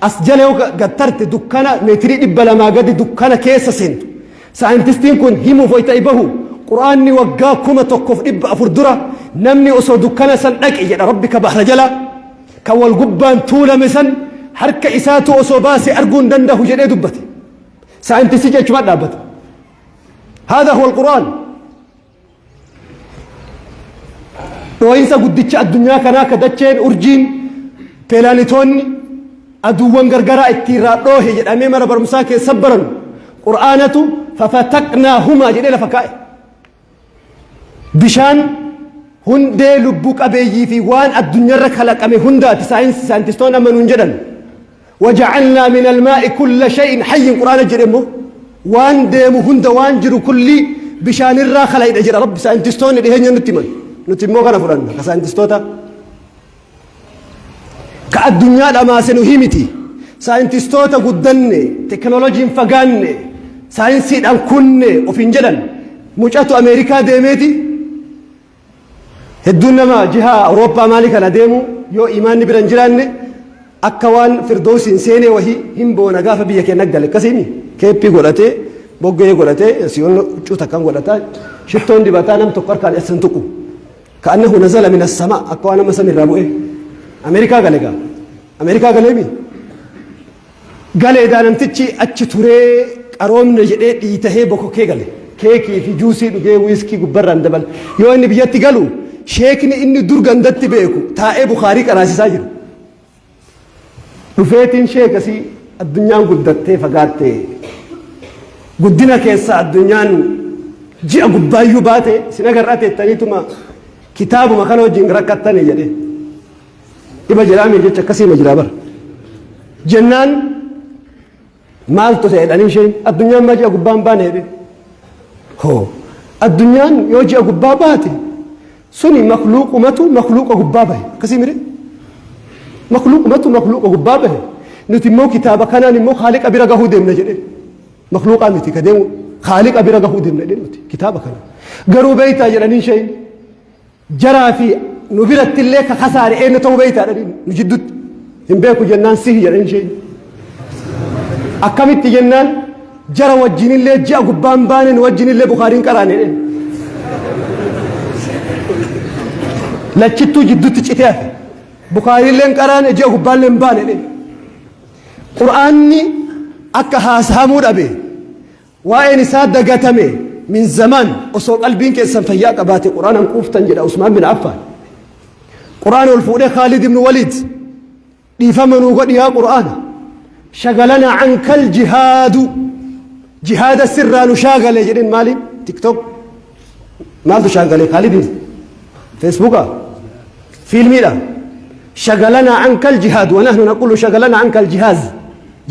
A: as jala yoo gad tarte dukkana meetirii 200 gadi dukkana keessa seentu. Saayintistiin kun himuuf wayita bahu Qur'aanni waggaa 1400 dura namni osoo dukkana san dhaqe jedha Rabbi ka bahra jalaa ka wal gubbaan tuulame san harka isaatu osoo baase arguu hin dandahu jedhee dubbate. Saayintistichi achuma dhaabbate. Haadha huwa al-Qur'aan. Dhoohinsa guddicha addunyaa kanaa ka dacheen, urjiin, peelaanitoonni, aduuwwan gargaraa itti irraa dhoohe jedhamee mana barumsaa keessa barannu Qur'aanatu fafataqnaa humaa jedhee lafa kaa'e. Bishaan hundee lubbuu qabeeyyii fi waan addunyaarra kalaqame hundaati saayintistoonni amma nuun jedhan. Waja'alnaa min almaa'i kulla shay'in hayyin Qur'aana jedhe immoo waan deemu hunda waan jiru kullii bishaanirraa kalayidha jedha Rabbi saayintistoonni dhiheenya nutti himan. Nuti immoo kana fudhanna ka saayintistoota. Ka addunyaa dhamaase nu himiti. Saayintistoota guddanne, teknooloojiin fagaanne, saayinsiidhaan kunne ofiin jedhan mucatu Ameerikaa deemeeti. Hedduun nama jiha Awurooppaa maalii kana deemu yoo imaanni bira hin jiraanne akka waan firdoosiin seenee wahii hin boona gaafa biyya keenya gale akkasiimi keeppii godhatee boggee godhatee siyoon huccuu takkan godhataa shittoon dibataa nam tokko harkaan eessan tuqu ka'annahu nazala min as-sama akka waan amma samiirraa bu'ee Ameerikaa gale gaa Ameerikaa galeemi Galee daa namtichi achi turee qaroomne jedhee dhiitahee bokokee gale. Keekii fi juusii dhugee wiiskii gubbarraan dabal. Yoo inni biyyatti galu sheekni inni dur gandatti beeku taa'ee Bukaarii qaraasisaa jira. Dhufeetiin sheekasii addunyaan guddattee fagaatte. Guddina keessa addunyaan ji'a gubbaayyuu baate sin agarraa teettaniituma kitaabuma kana wajjin rakkattanii jedhee. Dhiba jedhaami jecha akkasii ma jiraa bara. Jennaan maaltu ta'e jedhanii isheen addunyaan maa ji'a gubbaa hin baane jedhee. Hoo addunyaan yoo ji'a gubbaa baate suni makluuqumatu makluuqa gubbaa bahe akkasii mire makluuqumatu makluuqa gubbaa bahe nuti immoo kitaaba kanaan immoo haaliqa bira gahuu deemna jedhee makluuqaa miti ka deemu haaliqa bira gahuu deemna jedhee nuti kitaaba kana garuu beeytaa jedhanii isheen Jaraa fi nu birattillee ka kasaare eenyu ta'uu beektaa jedhaniin nu jiddutti hin beeku jennaan sihi jedhan isheen. Akkamitti jennaan jara wajjinillee ji'a gubbaan baane nu wajjinillee Bukaariin qaraane jedheen. Lachittuu jiddutti citee hafe. Bukaariillee hin qaraane ji'a gubbaallee hin baane jedheen. Qur'aanni akka haasahamuu dhabe Waa'een isaa dagatame min zamaan osoo qalbiin keessan fayyaa qabaate Qur'aanan quuftan jedha Usmaan bin Affaan. Qur'aana ol fuudhee Khaalid ibn Waliid dhiifama nuu godhi yaa Qur'aana. Shagalana ankal jihaadu jihaada sirraa nu shaagale jedheen maaliin tiktok maaltu shaagale Khaalidiin feesbuuka fiilmiidha. Shagalana ankal jihaad wa nahnu naqulu shagalana ankal jihaaz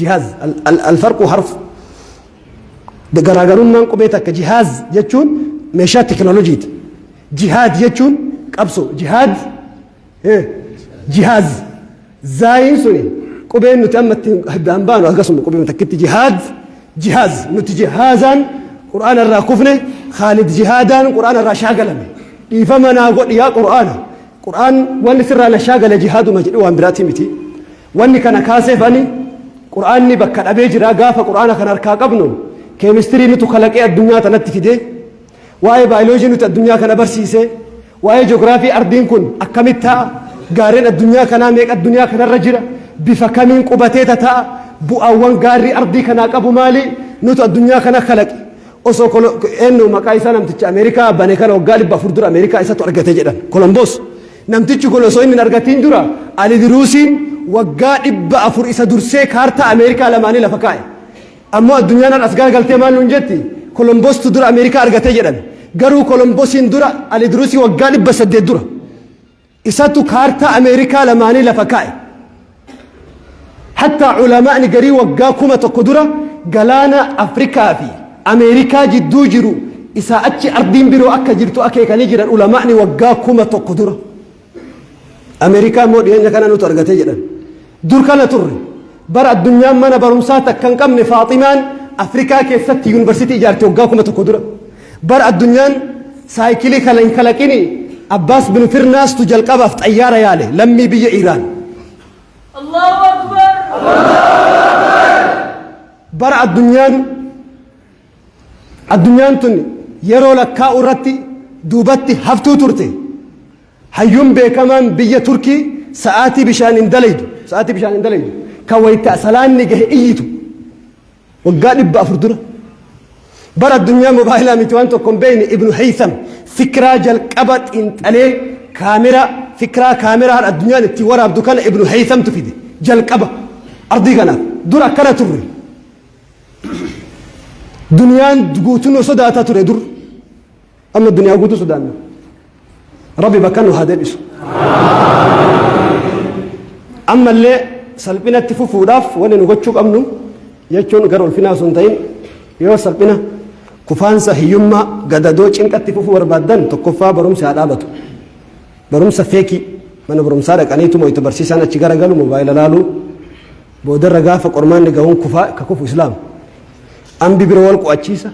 A: jihaaz alfarqu harf Garaagarummaan qubee takka jihaaz jechuun meeshaa teknooloojiiti. Jihaad jechuun qabsoo. Jihaad jihaaz zaayiin suni qubeen nuti amma ittiin addaan baanu akkasuma qubee takkitti jihaad jihaaz nuti jihaazaan qur'aana irraa kufne Khaalid jihaadaan qur'aana irraa shaagalame dhiifama naa godhi yaa qur'aana qur'aan wanni sirraa na shaagale jihaaduma jedhe waan biraatii miti. Wanni kana kaaseef ani Qur'aanni bakka dhabee jira gaafa Qur'aana kana harkaa qabnu keemistirii nutu kalaqee addunyaa tanatti fide waa'ee baayoloojii nuti addunyaa kana barsiise waa'ee ji'oogiraafii ardiin kun akkamitti ta'a gaarreen addunyaa kanaa meeqa addunyaa kanarra jira bifa kamiin qubatee ta'a bu'aawwan gaarri ardii kanaa qabu maali nutu addunyaa kana kalaqe osoo eenyu maqaa isaa namticha Ameerikaa bane kana waggaa 400 dura Ameerikaa isatu argate jedhan Kolomboos Namtichi kun osoo inni hin argatiin dura Alidiruusiin waggaa 400 isa dursee kaartaa Ameerikaa lamaanii lafa kaa'e. Ammoo addunyaan har'a as garagaltee maal nuun jetti? Kolombostu dura Ameerikaa argate jedhan. Garuu Kolombosiin dura Alidiruusii waggaa 800 dura. Isatu kaartaa Ameerikaa lamaanii lafa kaa'e. Hattaa ulamaa'ni garii waggaa 1000 dura galaana Afrikaa fi Ameerikaa jidduu jiru isaa achi ardiin biroo akka jirtu akeekanii jiran ulamaa'ni waggaa 1000 dura. Ameerikaa immoo dhiyeenya kana nutu argate jedhan. Dur kana turre. Bara addunyaan mana barumsaa takka hin qabne Faaximaan Afrikaa keessatti yuunivarsiitii ijaarte waggaa 1000 dura. Bara addunyaan saayikilii kala hin kalaqini Abbaas bin Firnaastu jalqabaaf xayyaara yaale lammii biyya Iiraan.
B: Allahu Akbar.
A: Bara addunyaan tun yeroo lakkaa'u irratti duubatti haftuu turte. Hayyuun beekamaan biyya Turkii sa'aatii bishaan hin dalaydu, sa'aatii bishaan hin dalaydu, kan wayita salaanni gahe iyyitu waggaa 400 dura. Bara addunyaa mobaayilaa miti waan tokko hin beekne Ibnu Haytham fikiraa jalqaba xiinxalee kaameraa fikiraa kaameraa addunyaan itti waraabdu kana Ibnu Haythamtu fide jalqaba ardii kanaaf. Dur akkana turre. Duniyaan guutuun nu sodaataa ture dur. Amma duniyaa guutuu sodaanna. Rabbi bakka nu haa deebisu. Ammallee salphinatti fufuudhaaf wanni nu gochuu qabnu jechuun gara ulfinaa osoo hin ta'in yoo salphina kufaansa hiyyummaa gadadoo cinqatti fufuu barbaaddan tokkoffaa barumsi haa dhaabatu. Barumsa feekii mana barumsaa dhaqaniituma itti barsiisaan achi garagalu moobaayila laaluu boodarra gaafa qormaanni gahuun kufaa ka kufu islaama. Ambi bira wal qo'achiisa.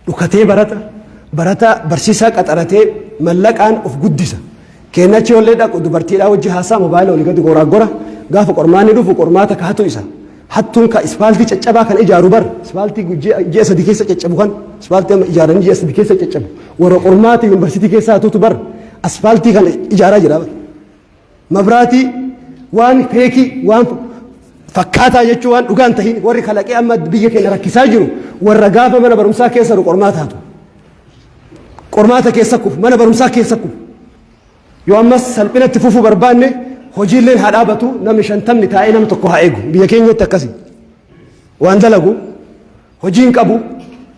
A: Dhukatee barata, barataa barsiisaa qaxaratee mallaqaan of guddisa. Keennachi yoollee dhaqu dubartiidhaa wajji haasaa mobaayila olii gadi goraa gora gaafa qormaanni dhufu qormaata ka hatu isa. Hattuun ka ispaaltii caccabaa kan ijaaru bar ispaaltii ji'a 3 keessa caccabu kan ispaaltii amma ijaaranii ji'a 3 keessa caccabu warra qormaata yuunivarsiitii keessa hatuutu bar aspaaltii kan ijaaraa jira bar. Mabraatii waan feekii waan fakkaataa jechuun waan dhugaan tahin warri kalaqee amma biyya keenya rakkisaa jiru warra gaafa mana barumsaa keessa jiru qormaata hatu. Qormaata keessa kufu mana barumsaa keessa kufu. Yoo ammas salphinatti fufuu barbaanne hojiilleen haa dhaabatu namni 50 taa'ee nama tokko haa eegu biyya keenyatti akkasi. Waan dalagu hojii hin qabu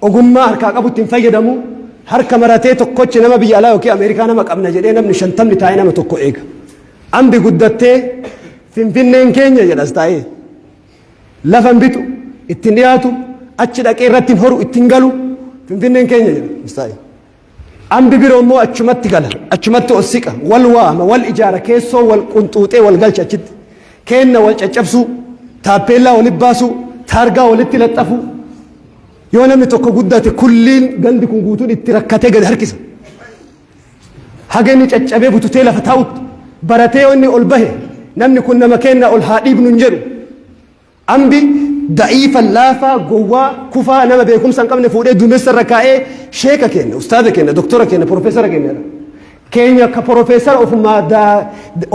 A: ogummaa harkaa qabutti hin fayyadamu harka maratee tokkochi nama biyya alaa yookiin Ameerikaa nama qabna jedhee namni 50 taa'ee nama tokko eega. Ambi guddattee Finfinneen keenya jedhas taa'ee lafa hin bitu ittiin dhiyaatu achi dhaqee irratti hin horu ittiin galu Finfinneen keenya jedha taa'ee. Ambi biroo immoo achumatti gala achumatti ol siqa wal waama wal ijaara keessoo wal qunxuuxee wal galcha achitti keenna wal caccabsuu taappeellaa walitti baasuu taargaa walitti laxxafuu yoo namni tokko guddate kulliin gandi kun guutuun itti rakkatee gadi harkisa. Haga inni caccabee bututee lafa taa'utti baratee yoo inni ol bahe namni kun nama keenna ol haa dhiibnu hin jedhu. Ambi da'iifa laafaa gowwaa kufaa nama beekumsa hin qabne fuudhee duumessa irra kaa'ee sheeka kenna ustaaza kenna doktora kenna profeesara kenna. Keenya ka profeesara ofumaa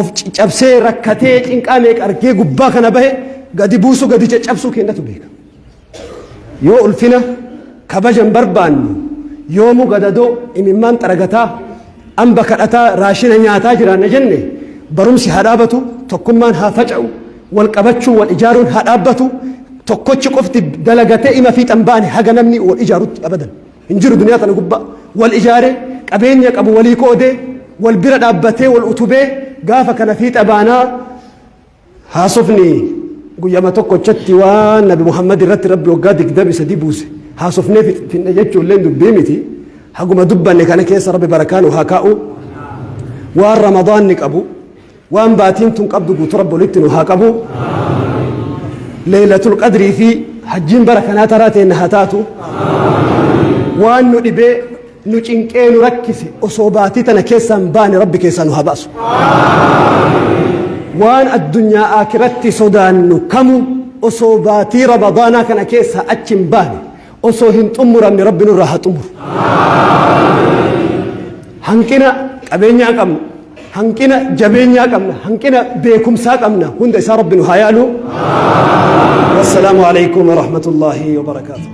A: of cabsee rakkatee cinqaa meeqa argee gubbaa kana bahe gadi buusuu gadi caccabsuu kennatu beeka. Yoo ulfina kabaja hin barbaannu yoomuu gadadoo imimmaan xaragataa amba kadhataa raashina nyaataa jiraanna jenne barumsi haa dhaabatu tokkummaan haa faca'u wal qabachuu wal ijaaruun haa dhaabbatu tokkochi qofti dalagatee ima fiixan baane haga namni wal ijaarutti abadan hin jiru duniyaa tana gubbaa wal ijaaree qabeenya qabu walii qoodee wal bira dhaabbatee wal utubee gaafa kana fiixa baanaa. Haasofni guyyama tokkochatti waan Nabi Muhammad irratti Rabbi waggaa 23 buuse haasofnee finne jechuun illee dubbii miti. Haguma dubbanne kana keessa Rabbi barakaa nu haa kaa'u. Waan Ramadaanni qabu, waan baatiin tun qabdu guutuu Rabbi walitti nu haa qabu. Leeylatul Qadrii fi hajjiin bara kanaa taraa teenna haa taatu. Waan nu dhibee nu cinqee nu rakkise osoo baatii tana keessaa hin baane Rabbi keessaa nu haa baasu. Waan addunyaa aakiratti sodaannu kamu osoo baatii Ramadaanaa kana keessaa achi hin baane osoo hin xumuramne Rabbi nurraa haa xumuru. Hanqina qabeenyaa qabna, hanqina jabeenyaa qabna, hanqina beekumsaa qabna hunda isaa Rabbi nu haa yaalu. Wassalaamu alaikum warahmatullaahi wabarakaatuh.